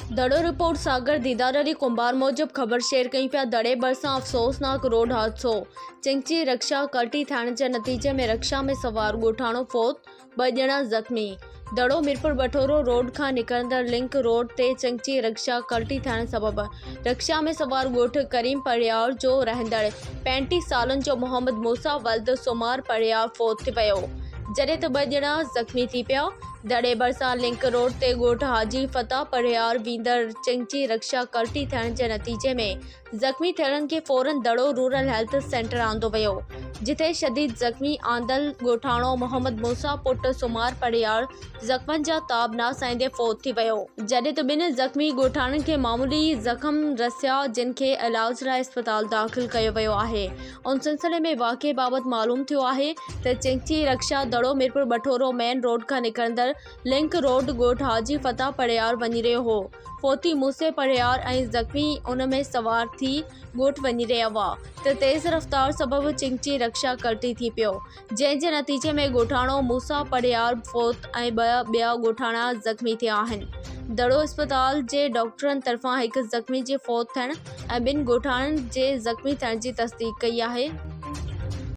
دڙو، report, ساگر ديدار علي ڪنڀار موجب خبر شيئر ڪيون پيا دڙي ڀرسان افسوسناڪ روڊ حادثو، چنگچي رڪشا ڪلٽي ٿيڻ جي نتيجي ۾ رڪشا ۾ سوار ڳوٺاڻو فوت، ٻه ڄڻا زخمي. دڙو ميرپور بٺورو روڊ کان نڪرندڙ لنڪ روڊ تي چنگچي رڪشا ڪلٽي ٿيڻ سبب رڪشا ۾ سوار ڳوٺ ڪريم پرهياڙ جو رهندڙ 35 سالن جو محمد موسيٰ ولد سومار پرهياڙ فوت ٿي ويو جڏهن ته ٻه ڄڻا زخمي ٿي پيا. دڙي ڀرسان لنڪ روڊ تي ڳوٺ حاجي فتاح پرهياڙ ويندڙ چنگچي رڪشا ڪلٽي ٿيڻ جي نتيجي ۾ زخمي ٿيلن کي فورن دڙو رورل هيلٿ سينٽر آندو ويو، جتي شديد زخمي آندل ڳوٺاڻو محمد موسيٰ پٽ سومار پرهياڙ زخمن جا تاب نه سهندي فوت ٿي ويو. جڏهن ته ٻن زخمي ڳوٺاڻن کي معمولي زخم رسيا، جن کي علاج لاء اسپتال داخل ڪيو ويو آهي. ان سلسلي ۾ واقعي بابت معلوم ٿيو آهي ته چنگچي رڪشا دڙو ميرپور بٺورو مين روڊ کان نڪرندڙ لنڪ روڊ ڳوٺ حاجي فتاح پرهياڙ وڃي رهيو هو. فوتي موسي پرهياڙ ۽ زخمي ان ۾ سوار ٿي ڳوٺ وڃي رهيا هئا ته تيز رفتار سبب چنگچي رڪشا ڪلٽي ٿي پيو، جنهن جي نتيجي ۾ ڳوٺاڻو موسيٰ پرهياڙ فوت ۽ ٻه ٻيا ڳوٺاڻا زخمي ٿيا آهن. دڙو اسپتال جي ڊاڪٽرن طرفان هڪ زخمي جي فوت ٿيڻ ۽ ٻن ڳوٺاڻن جي زخمي ٿيڻ جي تصديق ڪئي آهي.